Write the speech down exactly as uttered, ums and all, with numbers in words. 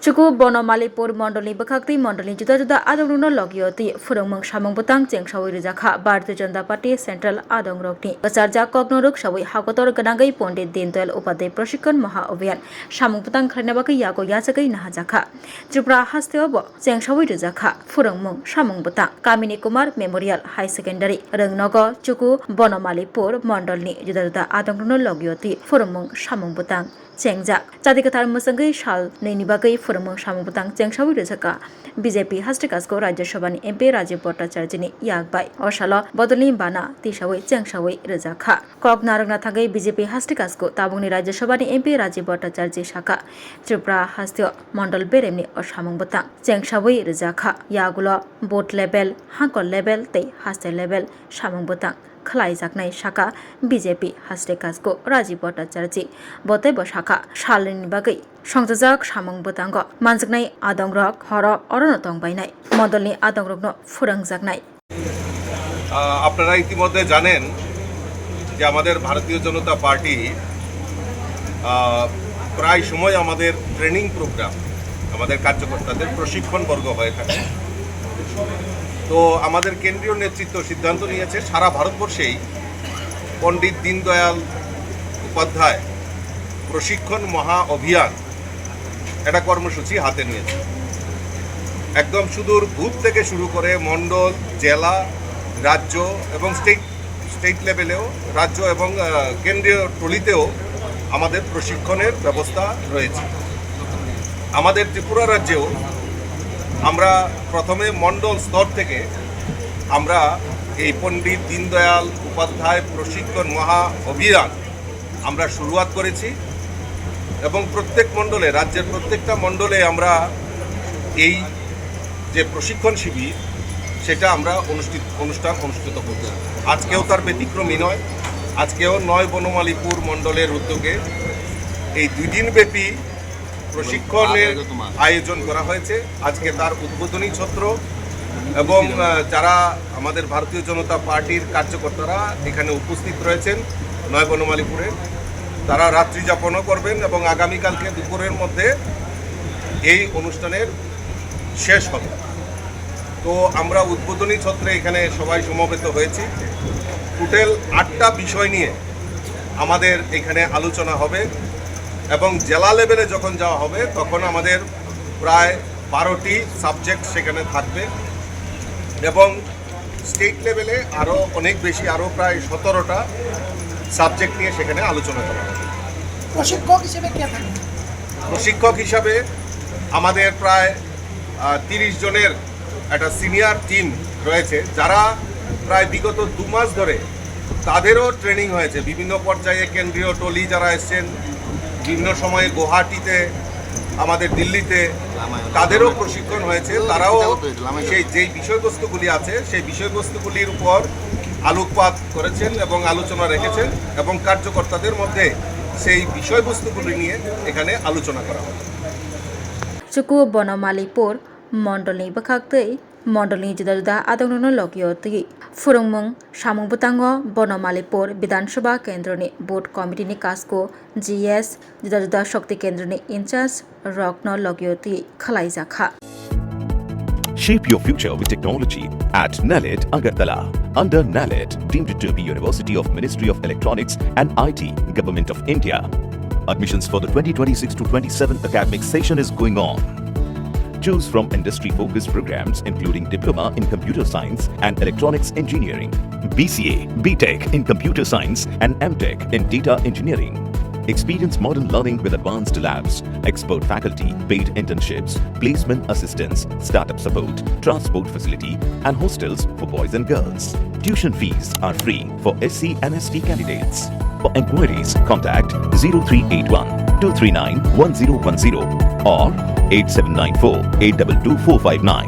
Chuku Bonomalipur mondolni bwkhaktwi mondolni juda juda adongrokno logio twi phwrwngmung samung bwtang chengsawi rwjakha Bharatiya Janata Party Central adongrokni. Kwcharjak kokno rwksawi hakotor gwnangwi Pondit Dindayal Upadhyay Prashikhan Maha Abhiyan samung bwtang khlaina bagwi yago yachagwi nahajakha. Tripura hasteo bo chengsawi rwjakha phwrwngmung samung bwtang. Kamini Kumar Memorial High Secondary, Rwngnogo, Chuku Bonomalipur mondolni juda juda adongrokno logio twi phwrwngmung samung bwtang chengjak. Chati kwthar mwchangwi sal nini bagwi phwrwngmung samung bwtang chengsawi rwjakha B J P haste kasko Rajya Sabhani M P Rajiv Bhattacharjini yak bai. O salo bodolni bana tisawi chengsawi rwjakha. Kok narwkna thangwi B J P haste kasko tabukni Rajya Sabhani M P Rajiv Bhattacharji sakha, Tripura hasteo mondol beremni o samung bwtang chengsawi rwjakha. Yagulo booth level, hangkor level tei haste level samung bwtang khlaijaknai, sakha B J P haste kasko Rajiv Bhattacharji. Bo teibo sakha, salni bagwi songchajak samung bwtango manjaknai adongrok horo orono tongbainai, mondolni adongrokno phwrwngjaknai. আহ, আপনারা ইতিমধ্যে জানেন যে আমাদের ভারতীয় জনতা পার্টি, আহ, প্রায় সময় আমাদের training programme, আমাদের কার্যকর্তাদের প্রশিক্ষণ বর্গ হয়ে থাকে। তো আমাদের কেন্দ্রীয় নেতৃত্ব সিদ্ধান্ত নিয়েছে সারা ভারতবর্ষেই পণ্ডিত দীনদয়াল উপাধ্যায় প্রশিক্ষণ মহা অভিযান একটা কর্মসূচি হাতে নিয়েছে। একদম সুদূর বুথ থেকে শুরু করে মণ্ডল, জেলা, রাজ্য এবং স্টেট, স্টেট লেভেলেও, রাজ্য এবং, আহ, কেন্দ্রীয় টলিতেও আমাদের প্রশিক্ষণের ব্যবস্থা রয়েছে। আমাদের ত্রিপুরা রাজ্যেও আমরা প্রথমে মণ্ডল স্তর থেকে আমরা এই পণ্ডিত দীনদয়াল উপাধ্যায় প্রশিক্ষণ মহা অভিযান আমরা শুরুয়াত করেছি এবং প্রত্যেক মণ্ডলে, রাজ্যের প্রত্যেকটা মণ্ডলে আমরা এই যে প্রশিক্ষণ শিবির, সেটা আমরা অনুষ্ঠিত, অনুষ্ঠান অনুষ্ঠিত করছি। আজকেও তার ব্যতিক্রমী নয়। আজকেও নয় বনমালীপুর মণ্ডলের উদ্যোগে এই দুই দিনব্যাপী প্রশিক্ষণের আয়োজন করা হয়েছে। আজকে তার উদ্বোধনী সত্র এবং, আহ, যারা আমাদের ভারতীয় জনতা পার্টির কার্যকর্তারা এখানে উপস্থিত রয়েছেন নয় বনমালীপুরে, তারা রাত্রি যাপনও করবেন এবং আগামীকালকে দুপুরের মধ্যে এই অনুষ্ঠানের শেষ হবে। তো আমরা উদ্বোধনী সত্রে এখানে সবাই সমবেত হয়েছি। টোটাল আটটা বিষয় নিয়ে আমাদের এখানে আলোচনা হবে এবং জেলা লেভেলে যখন যাওয়া হবে, তখন আমাদের প্রায় বারোটি সাবজেক্ট সেখানে থাকবে এবং স্টেট লেভেলে আরও অনেক বেশি, আরও প্রায় সতেরোটা সাবজেক্ট নিয়ে সেখানে আলোচনা করা হবে। প্রশিক্ষক হিসেবে কে থাকবে? প্রশিক্ষক হিসাবে আমাদের প্রায়, আহ, তিরিশ জনের একটা সিনিয়র টিম রয়েছে, যারা প্রায় বিগত দু মাস ধরে তাদেরও ট্রেনিং হয়েছে। বিভিন্ন পর্যায়ে কেন্দ্রীয় টলি যারা এসছেন, বিভিন্ন সময়ে গুয়াহাটিতে, আমাদের দিল্লিতে, তাদেরও প্রশিক্ষণ হয়েছে। তারাও সেই যেই বিষয়বস্তুগুলি আছে, সেই বিষয়বস্তুগুলির উপর আলোকপাত করেছেন এবং আলোচনা রেখেছেন এবং কার্যকর্তাদের মধ্যে সেই বিষয়বস্তুগুলি নিয়ে এখানে আলোচনা করা হবে। Chuku Bonomalipur mondolni bwkhaktwi mondolni juda juda adongrokno logio twi phwrwngmung samung bwtango Bonomalipur Bidhan Sabha kendroni booth committee ni kasko G S, juda juda shokti kendroni in charge rokno logio twi khlaijakha. Shape your future with technology at NALET Agartala. Under NALET, deemed to be University of Ministry of Electronics and I T, Government of India. Admissions for the twenty twenty-six to twenty-seven academic session is going on. Choose from industry-focused programs including Diploma in Computer Science and Electronics Engineering, B C A, B Tech in Computer Science and M Tech in Data Engineering. Experience modern learning with advanced labs, expert faculty, paid internships, placement assistance, startup support, transport facility, and hostels for boys and girls. Tuition fees are free for S C and S T candidates. For enquiries, contact zero three eight one two three nine one zero one zero or eight seven nine four eight double two four five nine.